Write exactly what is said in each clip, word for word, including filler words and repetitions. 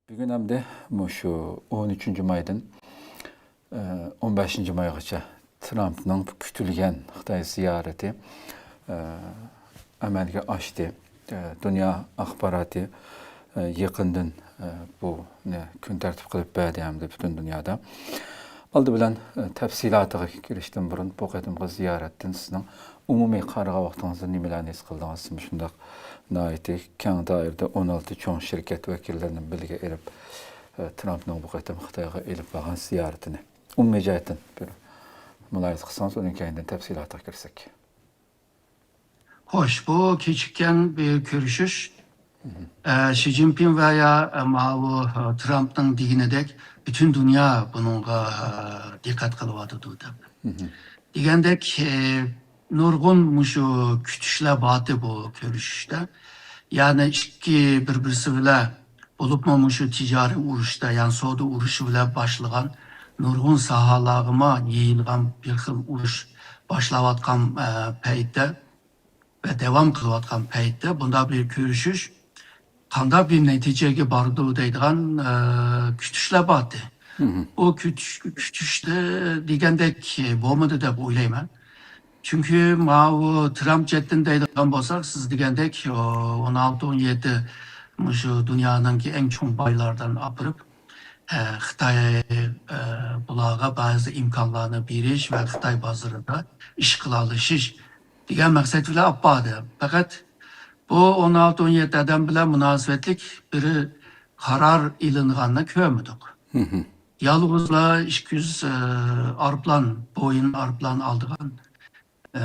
بۈگۈن ئەمدى مۇشۇ ئون ئۈچىنچى مايدىن، ئە، ئون بەشىنچى مايغىچە ترامپنىڭ كۈتۈلگەن خىتاي زىيارىتى، ئە، ئەمەلگە ئاشتى. ئە، دۇنيا ئاخباراتى، ئە، يېقىندىن، ئە، بۇنى كۈن تەرتىپ قىلىپ بەردى ھەمدە پۈتۈن دۇنيادا. ئالدى بىلەن، ئە، تەپسىلاتىغا كىرىشتىن بۇرۇن، بۇ قېتىمقى زىيارەتتىن سىزنىڭ ئومۇمىي قارىغان ۋاقتىڭىزدا نېمىلەرنى ھېس قىلدىڭىز؟ مۇشۇنداق ناھايىتى كەڭ دائىرىدە ئون ئالتە چوڭ شىركەت ۋەكىللىرىنى بىلگە ئېلىپ، ئە، ترامپنىڭ بۇ قېتىم خىتايغا ئېلىپ بارغان زىيارىتىنى ئومۇمىي جەھەتتىن بىر مۇلاھىزە قىلسىڭىز، ئۇنىڭ كەينىدىن تەپسىلاتىغا كىرسەك. خوش، بۇ كېچىككەن بىر كۆرۈشۈش. ئە، شى جىنپىڭ ۋە يا، ئە، ماۋۇ، ئە، ترامپنىڭ دېگىنىدەك پۈتۈن دۇنيا بۇنىڭغا، ئە، دىققەت قىلىۋاتىدۇ دەپ. دېگەندەك، ئە، نۇرغۇن مۇشۇ كۈتۈشلەر بارتى بۇ كۆرۈشۈشتە. يەنى ئىككى بىر-بىرسى بىلەن بولۇپمۇ مۇشۇ تىجارىي ئۇرۇشتا، يەنى سودا ئۇرۇشى بىلەن باشلىغان نۇرغۇن ساھەلەرگىمۇ يېيىلغان بىر خىل ئۇرۇش باشلاۋاتقان، ئە، پەيتتە ۋە داۋام قىلىۋاتقان پەيتتە بۇنداق بىر كۆرۈشۈش قانداق بىر نەتىجىگە بارىدۇ دەيدىغان، ئە، كۈتۈشلەر بارتى. بۇ كۈتۈش، كۈتۈشتە دېگەندەك بولمىدى دەپ ئويلايمەن. چۈنكى ماۋۇ ترامپ جەھەتتىن دەيدىغان بولساق، سىز دېگەندەك، ئو، ئون ئالتە، ئون يەتتە مۇشۇ دۇنيانىڭكى ئەڭ چوڭ بايلاردىن ئاپىرىپ، ئە، خىتاي، ئە، بۇلارغا بەزى ئىمكانلارنى بېرىش ۋە خىتاي بازىرىدا ئىش قىلالىشىش دېگەن مەقسەت بىلەن ئاپپاردى. پەقەت بۇ ئون ئالتە، ئون يەتتە ئادەم بىلەن مۇناسىۋەتلىك بىر قارار ئېلىنغاننى كۆرمىدۇق. يالغۇزلا ئىككى يۈز، ئە، ئايروپىلان، بويىڭ ئايروپىلان ئالىدىغان، ئە،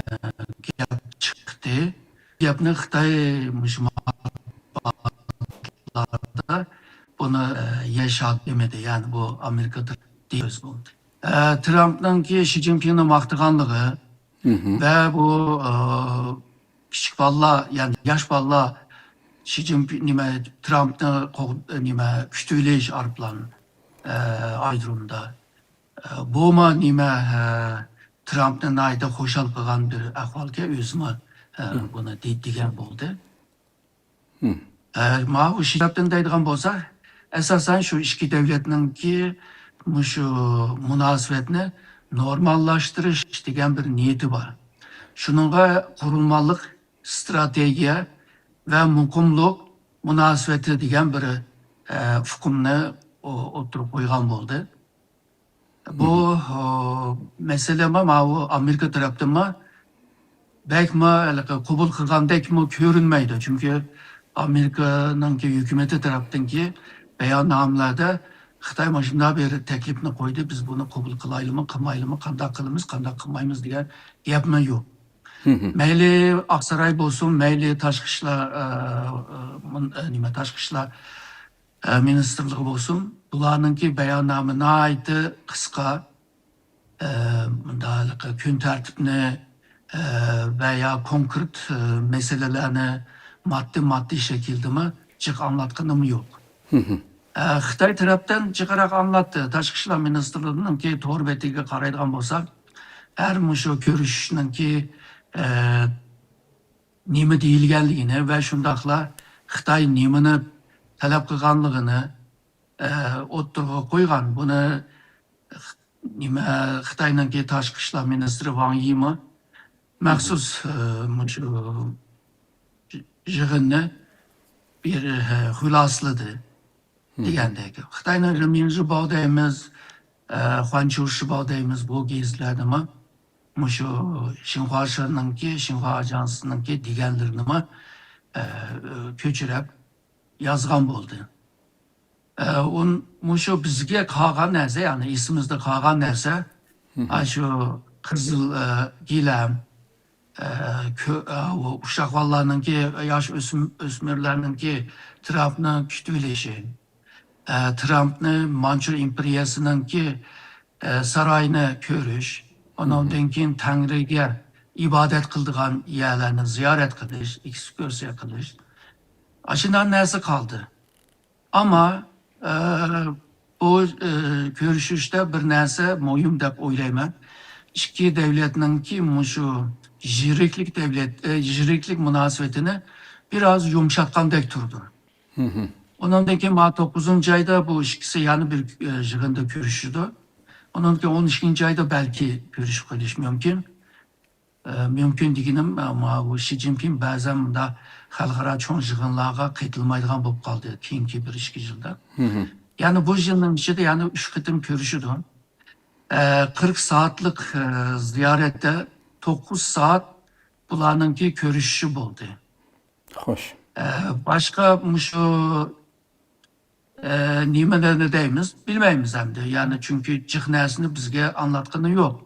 گەپ چىقتى. گەپنى خىتاي مۇشۇ ماتبۇئاتلاردا بۇنى، ئە، يەر شارى دېمىدى. يەنى بۇ ئامېرىكا تەرىپى سۆز بولدى. ئە، ترامپنىڭكى شى جىنپىڭنى ماختىغانلىقى ۋە بۇ، ئە، كىچىك بالىلار، يەنى ياش بالىلار شى جىنپىڭ، نېمە، ترامپنى قوغ-، نېمە، كۈتۈۋېلىش ئايروپىلان، ئە، ئايرودرومدا. ئە، بۇمۇ نېمە، ئە، ترامپنى ناھايىتى خۇشال قىلغان بىر ئەھۋالكەن، ئۆزىمۇ، ئە، بۇنى دې-، دېگەن بولدى. ئە، ماۋۇ شى تەرەپتىن دەيدىغان بولسا، ئاساسەن شۇ ئىككى دۆلەتنىڭكى مۇشۇ مۇناسىۋەتنى نورماللاشتۇرۇش دېگەن بىر نىيىتى بار. شۇنىڭغا قۇرۇلمىلىق ئىستراتېگىيە ۋە مۇقىملىق مۇناسىۋىتى دېگەن بىر، ئە، ئۇقۇمنى ئو-، ئوتتۇرىغا قويغان بولدى. بۇ، ئو، مەسىلىمۇ ماۋۇ ئامېرىكا تەرەپتىنمۇ بەكمۇ ھېلىقى قوبۇل قىلغاندەكمۇ كۆرۈنمەيدۇ. چۈنكى ئامېرىكىنىڭكى ھۆكۈمىتى تەرەپتىنكى بەياننامىلەردە خىتاي مۇشۇنداق بىر تەكلىپنى قويدى، بىز بۇنى قوبۇل قىلايلىمۇ، قىلمايلىمۇ، قانداق قىلىمىز، قانداق قىلمايمىز دېگەن گەپمۇ يوق. مەيلى ئاقساراي بولسۇن، مەيلى تاشقى ئىشلار، ئە، ئە، مۇن-، ئە، نېمە، تاشقى ئىشلار، ئە، مىنىستىرلىقى بولسۇن، بۇلارنىڭكى بەياننامە ناھايىتى قىسقا، ئە، مۇنداق كۈن تەرتىپنى، ئە، ۋە يا كونكرېت، ئە، مەسىلىلەرنى ماددىي، ماددىي شەكىلدىمۇ جىق ئاڭلاتقىنىمۇ يوق. ئە، خىتاي تەرەپتىن جىقراق ئاڭلاتتى. تاشقى ئىشلار مىنىستىرلىقىنىڭكى تور بېتىگە قارايدىغان بولساق، ھەر مۇشۇ كۆرۈشۈشنىڭكى، ئە، نېمە دېيىلگەنلىكىنى ۋە شۇنداقلا خىتاي نېمىنى تەلەپ قىلغانلىقىنى، ئە، ئوتتۇرىغا قويغان. بۇنى خ-، نېمە، خىتاينىڭكى تاشقى ئىشلار مىنىستىرى ۋاڭ يىمۇ مەخسۇس، ئە، مۇشۇ يىغىننى بىر، ئە، خۇلاسىلىدى. دېگەندەك. خىتاينىڭ رېميىنژىباۋ دەيمىز، ئە، خۇەنچۇشىباۋ دەيمىز، بۇ گېزىتلەردىمۇ مۇشۇ شىنخۇا شىنىڭكى، شىنخۇا ئاژانسىنىڭكى دېگەنلىرىنىمۇ، ئە، كۆچۈرۈپ يازغان بولدى. ئە، ئۇن-، مۇشۇ بىزگە قالغان نەرسە، يەنى ئېسىمىزدە قالغان نەرسە، ئاشۇ قىزىل، ئە، گىلەم، ئە، كۆ-، ئە، ئۇ ئۇششاق بالىلارنىڭكى، ياش ئۆسۈم-، ئۆسمۈرلەرنىڭكى ترامپنى كۈتۈۋېلىشى، ئە، ترامپنى مانچۇ ئىمپېرىيەسىنىڭكى، ئە، سارايىنى كۆرۈش، ئۇنىڭدىن كېيىن تەڭرىگە ئىبادەت قىلىدىغان يەرلەرنى زىيارەت قىلىش، ئېكسكۇرسىيە قىلىش. ئاشۇنداق نەرسە قالدى. ئەمما، ئە، بۇ، ئە، كۆرۈشۈشتە بىر نەرسە مۇھىم دەپ ئويلايمەن. ئىككى دۆلەتنىڭكى مۇشۇ يىرىكلىك دۆلەت، ئە، يىرىكلىك مۇناسىۋىتىنى بىر ئاز يۇمشاتقاندەك تۇرىدۇ. ئۇنىڭدىن كېيىن مانا توققۇزىنچى ئايدا بۇ ئىككىسى يەنە بىر، ئە، يىغىندا كۆرۈشىدۇ. ئۇنىڭدىن كېيىن ئون ئىككىنچى ئايدا بەلكى كۆرۈشۈپ قېلىش مۇمكىن. ئە، مۇمكىن دېگىنىم، ئە، ماۋۇ شى جىنپىڭ بەزەن مۇنداق خەلقئارا چوڭ يىغىنلارغا قېتىلمايدىغان بولۇپ قالدى كېيىنكى بىر ئىككى يىلدا. يەنى بۇ يىلنىڭ ئىچىدە يەنە ئۈچ قېتىم كۆرۈشىدۇ. ئە، قىرىق سائەتلىك، ئە، زىيارەتتە توققۇز سائەت بۇلارنىڭكى كۆرۈشۈشى بولدى. خوش. ئە، باشقا مۇشۇ، ئە، نېمىلەرنى دەيمىز، بىلمەيمىز ئەمدى. يەنى چۈنكى جىق نەرسىنى بىزگە ئاڭلاتقىنى يوق.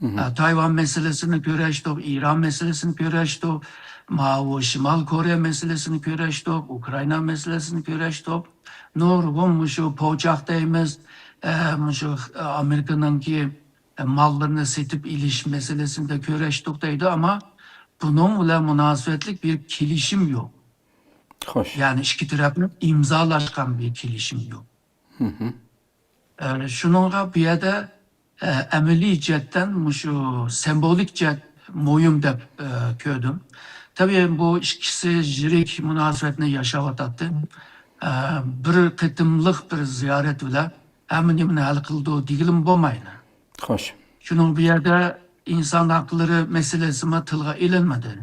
ئە، تايۋان مەسىلىسىنى كۆرۈشتۇق، ئىران مەسىلىسىنى كۆرۈشتۇق، ماۋۇ شىمال كورېيە مەسىلىسىنى كۆرۈشتۇق، ئۇكرائىنا مەسىلىسىنى كۆرۈشتۇق. نۇرغۇن مۇشۇ پوچاق دەيمىز، ئە، مۇشۇ ئامېرىكىنىڭكى، ئە، ماللىرىنى سېتىپ ئېلىش مەسىلىسىنى كۆرۈشتۇق دەيدۇ، ئەمما بۇنىڭ بىلەن مۇناسىۋەتلىك بىر كېلىشىم يوق. خوش. يەنى ئىككى تەرەپنىڭ ئىمزالاشقان بىر كېلىشىم يوق. ئە، شۇنىڭغا بۇ يەردە، ئە، ئەمەلىي جەھەتتىن مۇشۇ سىمۋولىك جەھەت مۇھىم دەپ، ئە، كۆردۈم. تەبىئىي، بۇ ئىككىسى يىرىك مۇناسىۋەتنى ياشاۋاتاتتى. ئە، بىر قېتىملىق بىر زىيارەت بىلەن ھەممە نېمىنى ھەل قىلىدۇ دېگىلىمۇ بولمايدۇ. خوش. شۇنىڭ بۇ يەردە ئىنسان ھەقلىرى مەسىلىسىمۇ تىلغا ئېلىنمىدى.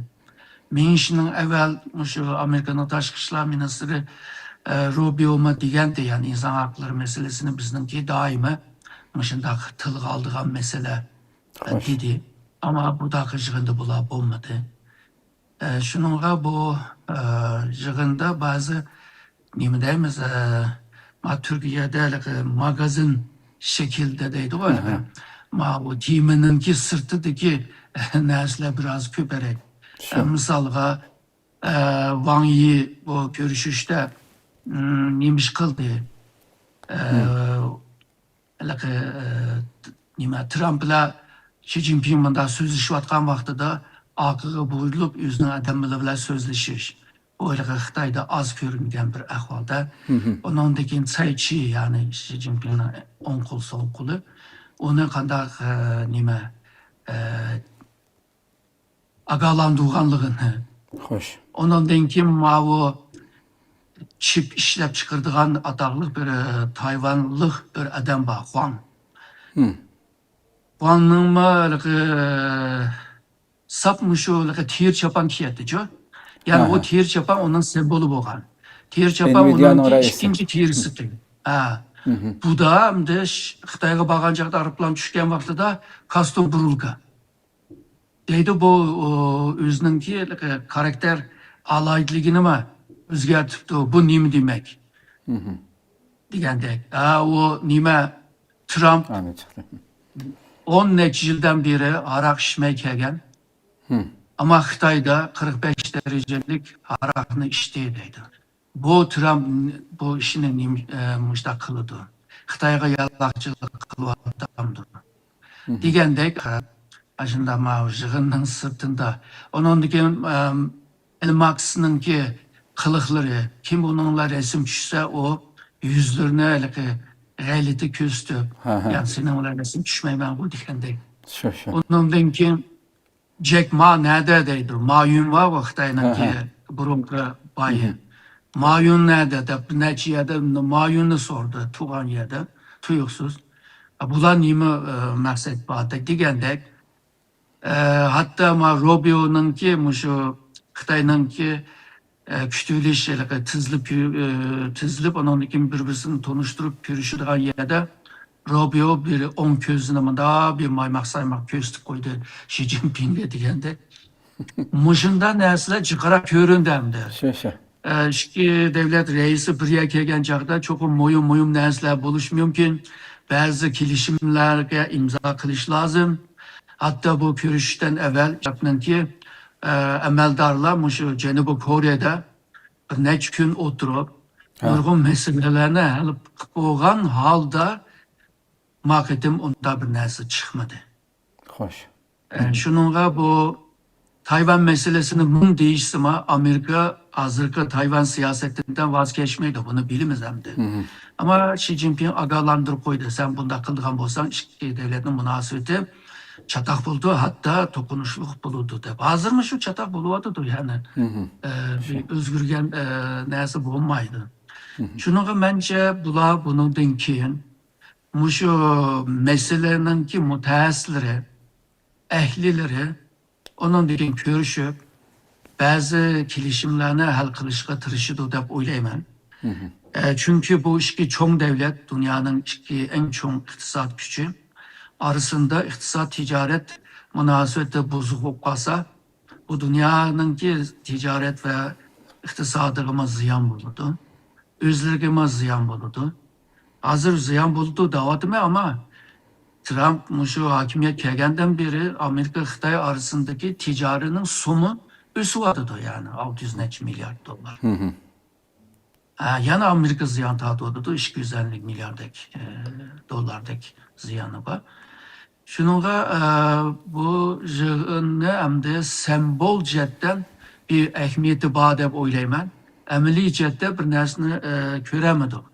مېڭىشنىڭ ئەۋۋەل مۇشۇ ئامېرىكىنىڭ تاشقى ئىشلار مىنىستىرى، ئە، روبىيومۇ دېگەنتى، يەنى ئىنسان ھەقلىرى مەسىلىسىنى بىزنىڭكى دائىما مۇشۇنداق تىلغا ئالىدىغان مەسىلە، ئە، خوش. دېدى. ئەمما بۇ داقى يىغىندا بۇلار بولمىدى. ئە، شۇنىڭغا بۇ، ئە، يىغىندا بەزى نېمە دەيمىز، ئە، ما تۈركىيەدە ھېلىقى ماگازىن شەكلىدە دەيدىغۇ، ھە، ھە. ما بۇ تېمىنىڭكى سىرتىدىكى نەرسىلەر بىراز كۆپرەك. شۇ. ئە، مىسالغا، ئە، ۋاڭ يى بۇ كۆرۈشۈشتە، م، نېمە ئىش قىلدى؟ ئە، ھېلىقى، ئە، نېمە، ترامپ بىلەن شى جىنپىڭ مۇنداق سۆزلىشىۋاتقان ۋاقتىدا ئارقىغا بۇرۇلۇپ ئۆزىنىڭ ئادەملىرى بىلەن سۆزلىشىش. بۇ ھېلىقى خىتايدا ئاز كۆرۈلگەن بىر ئەھۋالدا. ئۇنىڭدىن كېيىن سەي چى، يەنى شى جىنپىڭنىڭ ئوڭ قول، سول قولى، ئۇنى قانداق، ئە، نېمە، ئە، ئاگاھلاندۇرغانلىقىنى. خوش. ئۇنىڭدىن كېيىن ماۋۇ چىپ ئىشلەپ چىقىرىدىغان ئاتاقلىق بىر، ئە، تايۋانلىق بىر ئادەم بار، خۇاڭ. خۇاڭنىڭمۇ ھېلىقى ساپ مۇشۇ ھېلىقى تېرە چاپان كىيەتتىچۇ. يەنى ئۇ تېرە چاپان ئۇنىڭ سىمۋولى بولغان. تېرە چاپان ئۇنىڭكى ئىككىنچى تېرىسى. ھە. بۇدا ئەمدى ش-، خىتايغا بارغان چاغدا ئايروپىلان چۈشكەن ۋاقتىدا كاستيۇم بۇرۇلكا. دەيدۇ، بۇ، ئۇ، ئۆزىنىڭكى خاراكتېر ئالاھىدىلىكىنىمۇ ئۆزگەرتىپتۇ. بۇ نېمە دېمەك؟ دېگەندەك. ھە، ئۇ نېمە، ترامپ ئون نەچچە يىلدىن بېرى ھاراق ئىچمەي كەلگەن. ئەمما خىتايدا قىرىق بەش دەرىجىلىك ھاراقنى ئىچتى دەيدۇ. بۇ ترامپ بۇ ئىشنى نېمە، ئە، مۇشۇنداق قىلىدۇ؟ خىتايغا يالاقچىلىق قىلىۋاتامدۇ؟ دېگەندەك، ئە، ئاشۇنداق ماۋۇ يىغىننىڭ سىرتىندا. ئۇنىڭدىن كېيىن، ئەم، ئېلماكسنىڭكى قىلىقلىرى، كىم ئۇنىڭ بىلەن رەسىم چۈشسە، ئۇ يۈزلىرىنى ھېلىقى غەلىتە كۆرسىتىپ، يا سېنىڭ بىلەن رەسىم چۈشمەيمەنغۇ دېگەندەك. شۇ، شۇ. ئۇنىڭدىن كېيىن جەك ما نەدە دەيدۇ. مايۈن بارغۇ خىتاينىڭكى بۇرۇنقى بايى. مايۈن نەدە دەپ بىر نەچچە يەردە مايۈننى سورىدى، تۇرغان يەردە تۇيۇقسىز. بۇلار نېمە، ئە، مەقسەت بار دە-، دېگەندەك. ئە، ھەتتا ما روبىيونىڭكى مۇشۇ خىتاينىڭكى ئە، كۈتۈۋېلىش ھېلىقى تىزىلىپ، ئە، تىزىلىپ، ئۇنىڭدىن كېيىن بىر-بىرسىنى تونۇشتۇرۇپ كۆرۈشىدىغان يەردە روبىيو بىر ئوڭ كۆزىنى مۇنداق بىر مايماق-سايماق كۆرسىتىپ قويدى شى جىنپىڭگە دېگەندەك. مۇشۇنداق نەرسىلەر جىقراق كۆرۈندى ئەمدى. شۇ، شۇ. ئە، ئىككى دۆلەت رەئىسى بىر يەرگە كەلگەن چاغدا چوقۇم مۇھىم، مۇھىم نەرسىلەر بولۇشى مۇمكىن. بەزى كېلىشىملەرگە ئىمزا قىلىش لازىم. ھەتتا بۇ كۆرۈشۈشتىن ئەۋۋەل ترامپنىڭكى، ئە، ئەمەلدارلار مۇشۇ جەنۇبىي كورېيەدە بىر نەچچە كۈن ئولتۇرۇپ، نۇرغۇن مەسىلىلەرنى ھەل قىلىپ بولغان ھالدا، ما قېتىم ئۇنداق بىر نەرسە چىقمىدى. خوش. ئە، شۇنىڭغا بۇ تايۋان مەسىلىسىنى مۇڭ دېيىشسىمۇ، ئامېرىكا ھازىرقى تايۋان سىياسىتىدىن ۋاز كەچمەيدۇ، بۇنى بىلىمىز ئەمدى. ئەمما شى جىنپىڭ ئاگاھلاندۇرۇپ قويدى، سەن بۇنداق قىلىدىغان بولساڭ، ئىككى دۆلەتنىڭ مۇناسىۋىتى چاتاق بولىدۇ، ھەتتا توقۇنۇشلۇق بولىدۇ دەپ. ھازىرمۇ شۇ چاتاق بولۇۋاتىدۇ، يەنى، ئە، بىر ئۆزگەرگەن، ئە، نەرسە بولمايدۇ. شۇنىڭغا مەنچە بۇلار بۇنىڭدىن كېيىن مۇشۇ مەسىلىنىڭكى مۇتەخەسسىسلىرى، ئەھلىلىرى ئۇنىڭدىن كېيىن كۆرۈشۈپ، بەزى كېلىشىملەرنى ھەل قىلىشقا تىرىشىدۇ دەپ ئويلايمەن. ئە، چۈنكى بۇ ئىككى چوڭ دەۋلەت، دۇنيانىڭ ئىككى ئەڭ چوڭ ئىقتىساد كۈچى ئارىسىدا ئىقتىساد، تىجارەت مۇناسىۋىتى بۇزۇق بولۇپ قالسا، بۇ دۇنيانىڭكى تىجارەت ۋە ئىقتىسادىغىمۇ زىيان بولىدۇ. ئۆزلىرىگىمۇ زىيان بولىدۇ. ھازىر زىيان بولىدۇ دەۋاتىمەن، ئەمما ترامپ مۇشۇ ھاكىمىيەت كەلگەندىن بېرى ئامېرىكا خىتاي ئارىسىدىكى تىجارىتىنىڭ سومى ئۆسۈۋاتىدۇ، يەنى ئالتە يۈز نەچچە مىليارد دوللار. ئە، يەنە ئامېرىكا زىيان تارتىۋاتىدۇ، ئىككى يۈز ئەللىك مىلياردەك، ئە، دوللاردەك زىيانى بار. شۇنىڭغا، ئە، بۇ يىغىننى ئەمدى سىمۋول جەھەتتىن بىر ئەھمىيىتى بار دەپ ئويلايمەن. ئەمەلىي جەھەتتە بىر نەرسىنى، ئە، كۆرەلمىدۇق.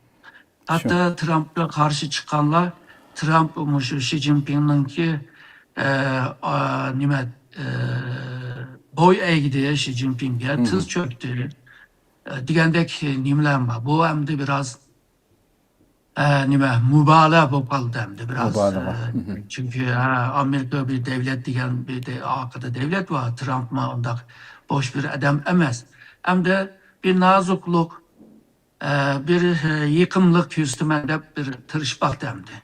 ھەتتا ترامپقا قارشى چىققانلار، ترامپ مۇشۇ شى جىنپىڭنىڭكى، ئە، ئا، نېمە، ئە، بوي ئەگدى شى جىنپىڭگە، تىز چۆكتى، ئە، دېگەندەك نېمىلەر بار. بۇ ئەمدى بىراز، ئە، نېمە، مۇبالىغە بولۇپ قالدى ئەمدى بىراز. ئە، چۈنكى، ھە، ئامېرىكا بىر دەۋلەت دېگەن بىر دە-، ئارقىدا دەۋلەت بار. ترامپمۇ ئۇنداق بوش بىر ئادەم ئەمەس. ئەمدى بىر نازۇكلۇق، ئە، بىر، ئە، يېقىملىق كۆرسىتىمەن دەپ بىر تىرىشىپ باقتى ئەمدى.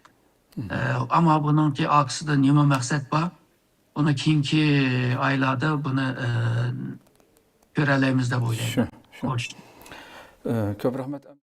ئە، ئەمما بۇنىڭكى ئارقىسىدا نېمە مەقسەت بار؟ ئۇنى كېيىنكى ئايلاردا بۇنى، ئە، كۆرەلەيمىز دەپ ئويلايمەن. شۇ، شۇ. خوش. ئە، كۆپ رەھمەت.